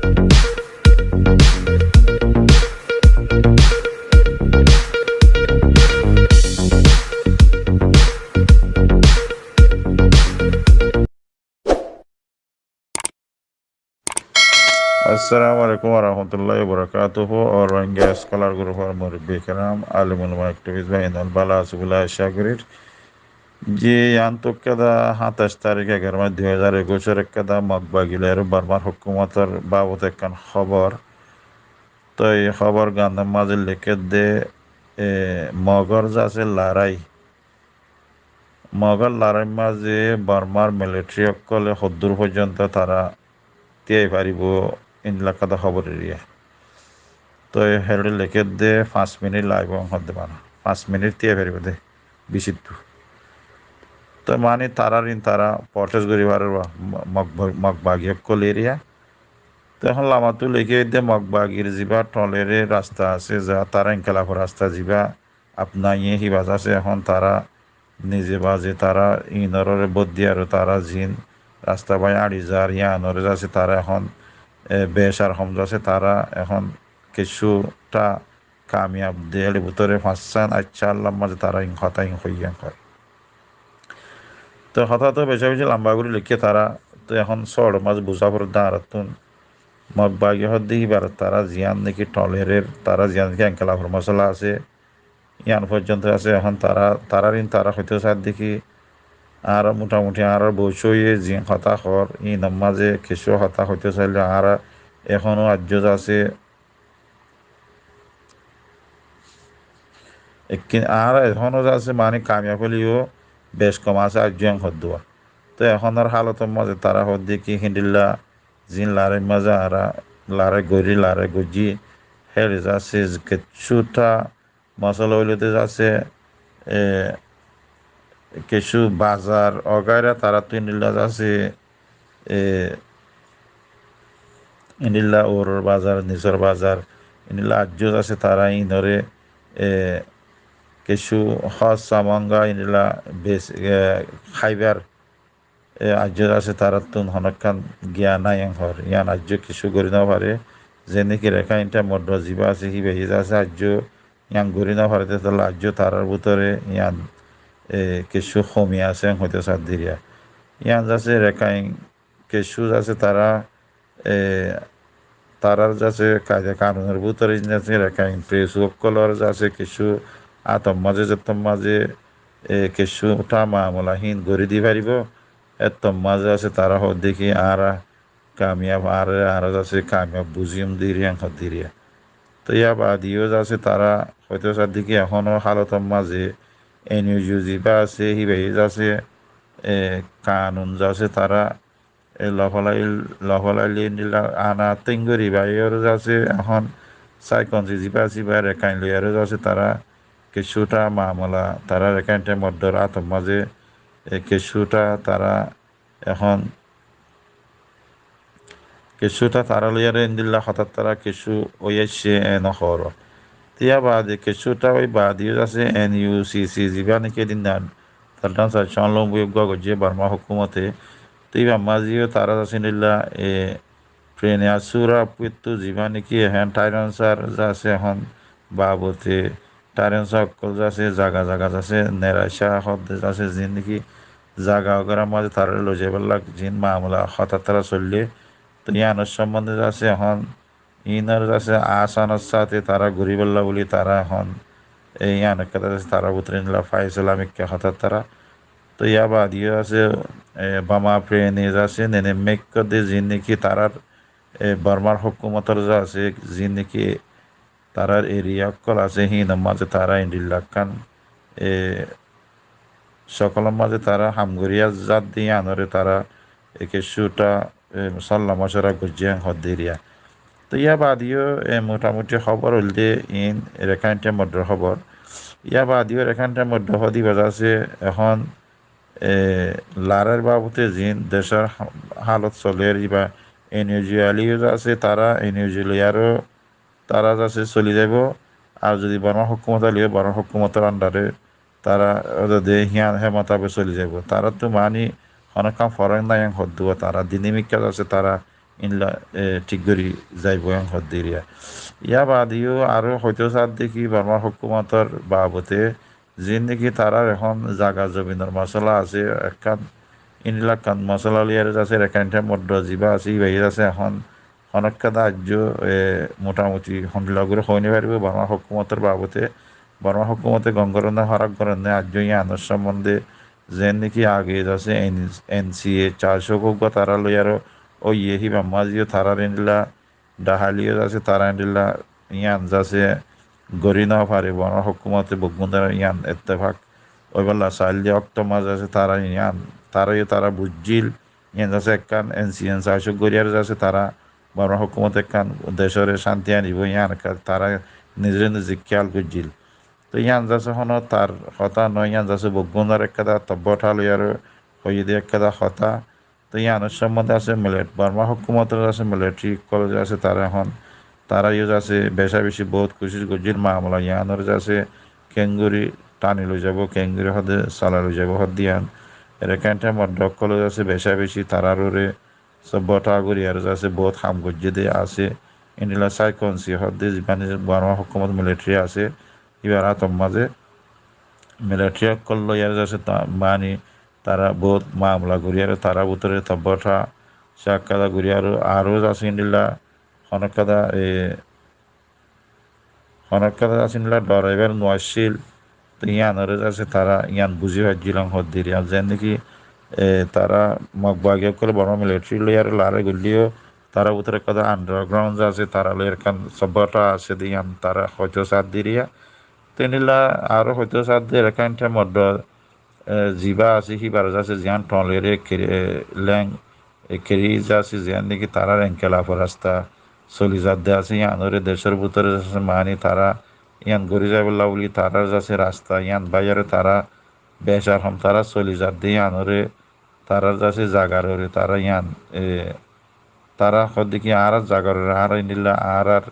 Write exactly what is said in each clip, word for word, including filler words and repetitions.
Assalamu alaikum warahmatullahi wabarakatuhu. All Rohingya Scholar Group or murubbi keram, alim ulama, activist bái, inol bála asó buli acá gorir. Ji, yián tu ekkán háñtaic tarík egaró mas dui házar ekuicor ekkán Mog bagi loiyaré Bormar hókumotor babote ekkán hóbor. Toi hóbor gánor mazé lekédde, e, Mogor zasé larái. Mogor larái mazé Bormar militari ókkole hoddúr foijjonto tará tíai faribó, endilla ekkán hóbor eriya. Toi héçe lekédde fañs minit laibo hoódde mane. Fañs minit tíai faribó de, bicittu. Toi mane tarár in tará protest gorí faribó, Mog, Mog bagi ókkol eriya. Toi ehón lamattú lekédde Mog bagir zibá tolere rasta asé, za tará inkelafor rasta zibá, apna iye híba zasé, ehón tará nize baze tará inoré bóddi aró tará zin rasta bái áñçi zar, yianoré zasé tará ehón, e, bec ar hom zasé tará ehón kessúta kamiyab de, éli bútore fañs san aiccá Allar mazé tará in hotá in hoiyé hoór. Toi hotá to beca beci lamba gorí leikké tará, toi ehón sóçor mazé buzá foredde añárattún. Mog bagi hoódde híbar tará ziyán niki tolerer, tará ziyán niki enkelafor mosola asé, yián foijjonto asé, ehón tará, tarár in tará hoitó saidde ki, añára mutamuti añárar boc óiye ziín hotá hoór, inor mazé kessú hotá hoitó sailé añára ehóno aijjó zasé, ekkin añára ehóno zasé mane kamiyab óileyo bec kom asé aijjó en hoddúa. Toi ehónor hálotor mazé tará hoódde ki héndilla ziín larái mazé añára larái gorí, larái goijjí, héçe zasé kessúta mosola óilde zasé, e, kessú bazar ogaira taráttu endilla zasé, e, endilla uror bazar, nisor bazar, endilla aijjó zasé tará inoré, e, kessú hós samanga endilla bes-, e, háibar e, aijjó zasé taráttu honókkan giya nái en hoór. Yián aijjó kessú gorí nofaré. Ze niki Rekáin Thaim Moddo zibá asé, híbaye zasé aijjó yián gorí nofaré, te tolla aijjó tarár bútore yián, e, kessú homi asé en hoitó saidde eriya. Yián zasé Rekáin kessú zasé tará e, tarár zasé kaida kanunor bútore zasé Rekáin pres ókkolor zasé kessú átor mazé, zettór mazé, e, kessúta mamela hín gorí di faribó, éttor mazé zasé tará hoódde ki añára kamiyab, añára, añára zasé kamiyab buzíyum de eriya, en hoódde eriya. Toi yá baade yó zasé tará hoitó saidde ki ehóno hálotor mazé N U G zibá asé, híbaye zasé, e, kanun zasé tará e, lofalai, lofalaile endilla ana tengori bái aró zasé, ehón saikonsi zibá asé, ibá Rekáin loi aró zasé, tará kessúta mamela, tará Rekáin Thaim Moddor átor mazé, e, kessúta tará ehón, kessúta tará loi aró endilla hotá tará kessú ói aiccé, en hoór. Te yá baade kessúta ói baade yó zasé N U C C zibá niki edin dan Tará transaction lombi eggúa goijjé Borma hókumote. Te ibár mazé yó tará zasé endilla, e, Prenia Sura Puittu zibá niki ehón Tairon Sar zasé ehón babote Tairon Sar ókkol zasé zaga zaga zasé Nera Sha hoódde zasé ziín niki zaga ogarar mazé tará loi zaibálla ziín mamela hotá tará soillé. Te yiánor sombonde zasé ehón Iínor zasé asanor sáte tará goríbolla buli tará ehón, e, yián ekká zasé tarár bútore endilla fáisala mikká hotá tará. Toi yá baade yó zasé, e, Bama Preni zasé, Nene Mekko de ziín niki tarár, e, Bormar hókumotor zasé, ziín niki tarár eriya ókkol asé, híinor mazé tará endilla ekkán, e, sókolor mazé tará ham gorí zar de yiánoré tará, e, kessúta, e, solla mocuwara goijjé en hoódde eriya. Toi yá baade yó, e, motamuti hóbor óilde iín Rekáin Thaim Moddor hóbor. Yá baade yó Rekáin Thaim Moddo hoódde ibá zasé ehón, e, lorair babote ziín decór ha-, halot soler ibá N U G ailé yó zasé tará N U G loi aró tará zasé soli zaibó. Ar zodi Borma hókumote loi, Borma hókumotor andare tará zodi híyan hé motabek soli zaibó. Taráttu mani honó ekkán forók nái en hoddúa tará dini mikká zasé tará inla, e, thík gorí zaibou en hoddíriya. Yá baade yó aró hoitó saádde ki Bormar hókumotor babote zin niki tarár ehón zaga zobinor mosola asé, ekkán inla ekkán mosola loiyaré zasé, ekkán thaim moddo zibá asé, ibá zasé ehón honókka dá aijjó, e, motamuti hondilla gorí hoói no faribóu, Bormar hókumotor babote, Bormar hókumote gom gorénne, hóraf gorénne, aijjó yíanor sombonde, zeén niki age zasé, N-, N C A, Charcók uggúa tará loiyaró óiye, híbar mazé yó tarár endilla dhaháli yó zasé, tará endilla yían zasé gorí no faré, Bormar hókumote beggúnor yían ettefak óibolla saáilde, októr mazé zasé tará yían, tará yó tará buijjíl, yían zasé ekkán N C A, Charcók goríyaré zasé tará Bormar hókumote ekkán decóre cánti anibóu, yían ekkán tará nizore nize kéyal goijjíl. Toi yían zasé honó tar hotá noó, yían zasé beggúnor ekkán dá tobbótha loiyaré hoiyé dé ekkán dá hotá. Toi yíanor sombonde asé milet-, Bormar hókumotor zasé militari ókkol zasé tará ehón, tará yó zasé becá becí boóut kucíc goijjíl mamela yíanor zasé keéngorí thani loi zaibóu, keéngorí hoddé solai loi zaibóu hoddé yían. Rakáin thaim moddo ókkol zasé becá becí tarár uore sobbótha gorí aró zasé boóut ham goijjé dé asé. Endilla saikonsi hoddé zibá niki Bormar hókumot militari asé, íbar átor mazé militari ókkol loiyaré zasé ta-, mani tará boóut mamela gorí aró tará bútore tobbótha cákkada gorí aró, aró zasé endilla honókka dá, e, honókka dá zasé endilla dhoraibar no accíl. Toi yíanoré zasé tará yían buzí faijjíl en hoddíriya. Zeén niki, e, tará Mog bagi ókkole Bormar militari loiyaré larái goillé yó tará bútore ekkán dá underground zasé, tará loi ekkán sobbótha asé dé yían tará hoitó saádde riya. Toi endilla aró hoitó saádde rakáin thaim moddo, e, zibá asé híbar zasé ziyán thoñlere keri, e, leng, e, keri zasé ziyán niki tarár enkelafor rasta soli zadde asé, yíanoré decór bútore zasé mani tará yían gorí zaibolla buli tarár zasé rasta yían báiyaré tará becar hom tará soli zadde yíanoré tarár zasé zagar uore tará yían, e, tará hoddé ki añárar zagar uore, añárar endilla añárar,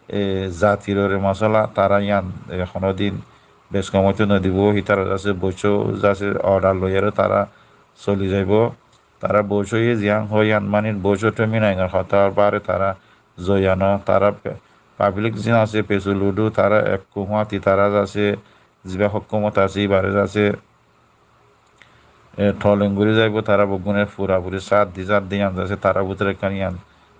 e, zatir uore mosola, tará yían, e, honódin bec kom óito no dibóu, hítara zasé Bouchó zasé order loiyaré tará soli zaibóu. Tará Bouchóye ziyán hoó yían mani Bouchó Thuin Min Aingor hotár baáre tará zoiya noó, tará pe-, pablik zin asé Pecu Ludu, tará ekku fúañti tará zasé zibá hókumot asé, íbaré zasé e, tholeng gorí zaibóu, tará beggúne furafuri sáat di, sáat di yían zasé, tará bútore ekkán yían,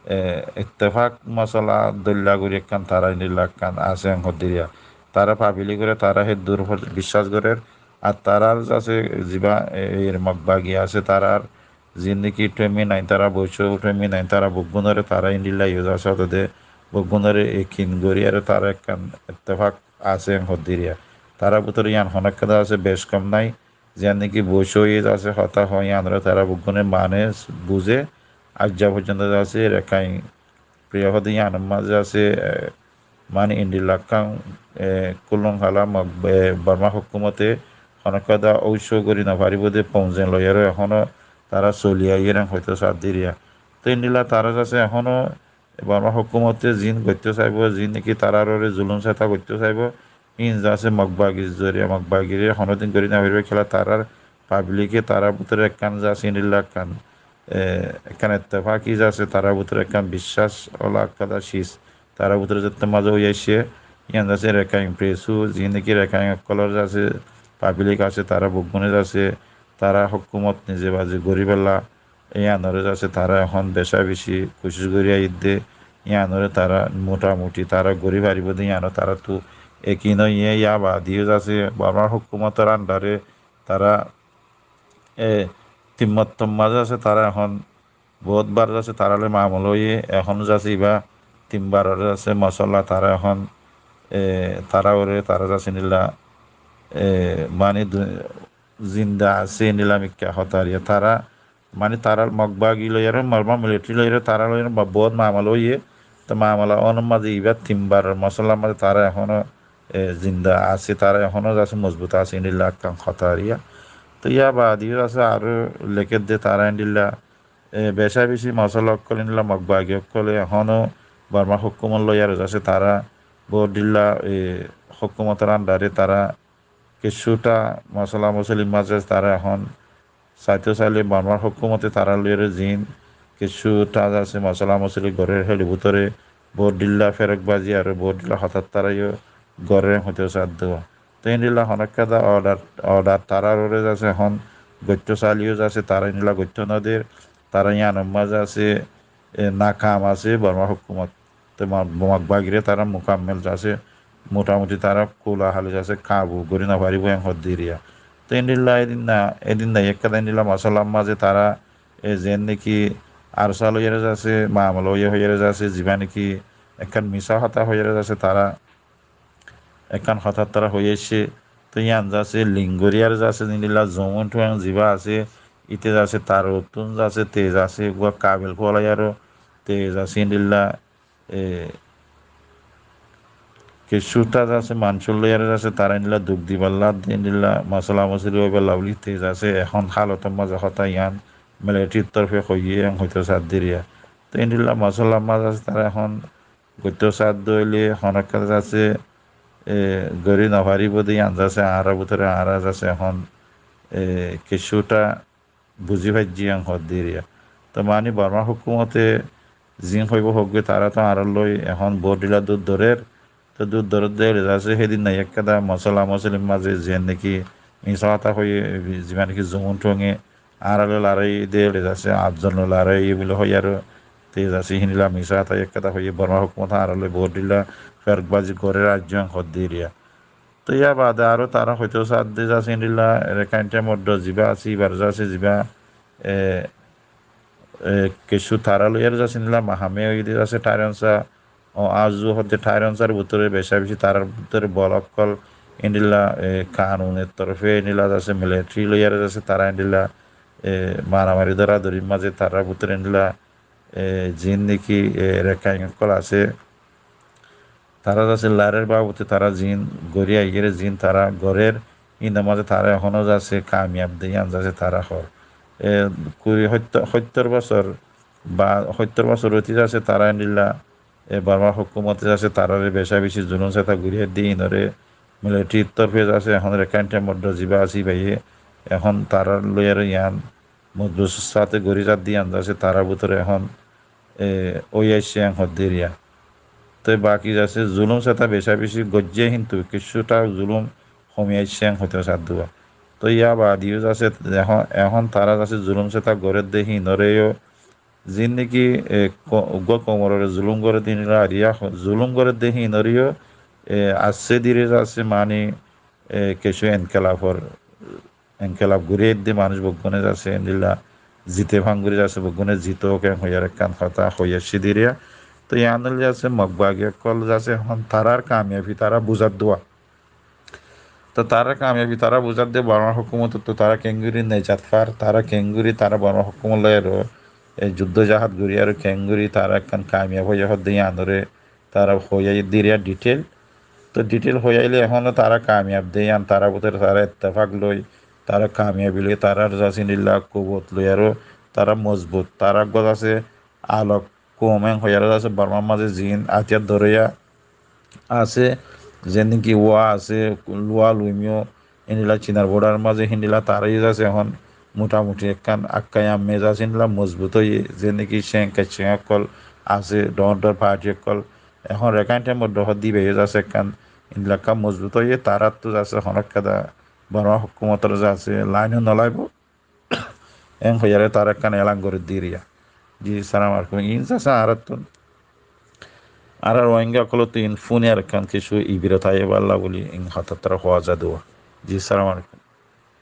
e, ettefak mosola dóilla gorí ekkán tará endilla ekkán asé en hoddíriya. Tará pablikore tará hé dur biccác gorér, ar tarár zasé zibá, e, er Mog bagi asé, tarár zindiki Thuin Min Ain, tará Bouchó Thuin Min Ain, tará beggúnore tará endilla yó zasé, ótode beggúnore ekin gorí aró tará ekkán ettefak asé en hoddíriya. Tará bútore yían honókka dá asé bec kom nái, ziyán niki Bouchóye zasé hotá hoó yíanoré tará beggúne mane, buzé, aijja foijjonto zasé Rakáin Fria hoddé yíanor mazé zasé, e, mani endilla ekkán, e, kullum hala Mog, e, Borma hókumote honókka dá óucco gorí no faribóu dé founzen loiyaré ehóno tará soli aiyér en hoitó saádde riya. Toi endilla tará zasé ehóno Borma hókumote zin goittó saibóu, zin niki tarár uore zulum seta goittó saibóu, íin zasé Mog bagir zoriya, Mog bagire honódin gorí no faribóu, kiyólla tarár pablike tarár bútore ekkán zasé endilla ekkán, e, ekkán ettefaki zasé, tarár bútore ekkán biccác ola ekkán zasé, tarár bútore zettór mazé ói aiccé, yían zasé Rakáin Pecu, zin niki Rakáin ókkolor zasé pablik asé, tará beggúne zasé tará hókumot nize bazi goríbolla, yíanoré zasé tará ehón beca beci kucíc gorí aiyér dé, yíanoré tará motamuti tará gorí faribóu dé, yíanor taráttu ekin óiye. Yá baade yó zasé Bormar hókumotor andare tará, e, tin mottor mazé zasé tará ehón boóut bar zasé tará loi mamela óiye, ehón zasé ibá tin baror zasé mosola tará ehón, e, tará uore tará zasé endilla, e, mani du-, zinda asé endilla mikká hotá riya tará mani tará Mog bagi loiyaré, Borma militari loiyaré, tará loiyaré ba-, boóut mamela óiye. Toi mamela ónor mazé ibá tin baror mosolar mazé tará ehóno, e, zinda asé, tará ehóno zasé mozbut asé, endilla ekkán hotá riya. Toi yá baade yó zasé aró lekér dé tará endilla, e, beca beci mosola ókkol endilla Mog bagi ókkole ehóno Borma hókumot loiyaré zasé tará boóut endilla, e, hókumotor andare tará kessúta mosola mosolir mazé tará ehón saitó sailé Bormar hókumote tará loiyaré zin kessú tháa zasé, mosola mosoli gorér héçe bútore boóut dhílla ferekbazi aró boóut dhílla hotá tará yó gorér hoitó saddúa. Te héndilla honókka dá order, order tarár uore zasé ehón goittó saileyó zasé tará héndilla goittó noder, tará yíanor mazé zasé, e, nakam asé Bormá hókumot. Te Mog, Mog bagiré tará mukammel zasé, motamuti tará kula hali zasé kabu gorí nofaribó en hoddé eriya. Te héndilla edin na, edin na ekká dá héndilla mosolar mazé tará, e, zeén niki arsa loiyaré zasé, mamala óiye hoiyaré zasé, zibá niki ekkán misá hotá hoiyaré zasé tará, ekkán hotá tará hoi aiccé, te yían zasé link gorí ar zasé endilla zomin tuwang zibá asé, íte zasé tar ottún zasé te zasé uggúa kabil fuwalai aró te zasé endilla, e, kessú tháa zasé manúcor loi ar zasé tará endilla duk dibálla de endilla mosola mosoli óiballa buli te zasé ehón hálotor mazé hotá yían militari'r torfe hoiyé en hoitó saddé eriya. Te endilla mosolar mazé zasé tará ehón goittó saddé óile honókka zasé, e, gorí nofaribó de yían zasé añárar bútore añára zasé ehón, e, kessú tháa buzí faijjí en hoddé eriya. Te mani Bormá hókumote ziín hoibó hoókgoi tará to añárar loi ehón boóut dhílla dur dórer, te dur dórer de óile zasé hédin nai ekká dá mosola mosolir mazé zeén niki misá hotá hoiyé, zibá niki zomin tuwange añárar loi larái de óile zasé, añár zon loi larái óiye buli hoi aró te zasé héndilla misá hotá ekká dá hoiyé Bormá hókumote añárar loi boóut dhílla ferekbazi gorér aijjó en hoddé eriya. Te yá bade aró tará hoitó saddé zasé héndilla Rakáin Thaimoddo zibá asé, ibár zasé zibá, e, e, kessú tará loiyaré zasé endilla mahame óiye de zasé Thair Onsa, o, Azu hoddé Thair Onsar bútore becá becí tarár bútore bol ókkol endilla, e, kanunor torfe endilla zasé militari loiyaré zasé tará endilla, e, maramari dóradorir mazé tarár bútore endilla, e, ziín niki, e, Rakáin ókkol asé, tará zasé laráir babute tará ziín gorí aiyér, ziín tará gorér, híinor mazé tará ehóno zasé kamiyab de yían zasé tará hoór. E, kuri hóittor, hóittor bosór ba hóittor bosór óti zasé tará endilla, e, Bormá hókumote zasé taráre becá becí zulum seta gorí ar de híinoré militari'r torfe zasé ehón Rakáin Thaimoddo zibá asé ibáye ehón tarár loiyaré yían mozbut sáte gorí zar de yían zasé tarár bútore ehón, e, ói aiccé en hoddé eriya. Te baki zasé zulum seta becá becí goijjé, kintu kessú tháa zulum homi aiccé en hoitó saddúa. Te yá bade yó zasé ehón, ehón tará zasé zulum seta gorér de híinoré yó ziín niki, e, ko, uggúa koumoré zulum gorér de híinoré ariya ho, zulum gorér de híinoré yó, e, assé diré zasé mani, e, kessú enkelabor enkelab gorí ar de manúic beggúne zasé endilla zite fán gorí zasé beggúne zitók en hoiyaré ekkán hotá hoi aiccé de eriya. Te yían óile zasé Mog bagi ókkol zasé ehón tarár kamiyabi tará buzar dua. Te tarár kamiyabi tará buzar de Bormá hókumottú tará keéngorí nejat far, tará keéngorí tará Bormá hókumot loi aró, e, juddó jahad gorí aró keéngorí tará ekkán kamiyab óiye hoddé yíanoré tará hoiyé de eriya detail. Te detail hoiyé aile ehón tará kamiyab de yían tarár bútore tará ettefak loi, tará kamiyabi loi, tarár zasé endilla kuwot loi aró tará mozbut, tará uggúa zasé alok koum en hoiyaré zasé Bormár mazé ziín atiyar dóroya asé, zeén niki wá asé, luwa luimyo, endilla Cinar bodhar mazé héndilla tará yó zasé ehón motamuti ekkán akkayam mezaj endilla mozbut óiye, zeén niki ceng kacceng ókkol asé, dhoóñr dhoóñr party ókkol. Ehón Rakáin Thaimoddo hoddé ibá yó zasé ekkán endilla ekkán mozbut óiye, taráttu zasé honókka dá Bormá hókumotor zasé lain ó nolaibó. En hoiyaré tará ekkán elan gorí diriya. Ji, salam alaikum. In zasé añárattún, añárar Rohingya ókkolóttu in fúni ar ekkán kessú ibirot aiyé bálla buli in hotá tará hoó za dua. Ji, salam alaikum.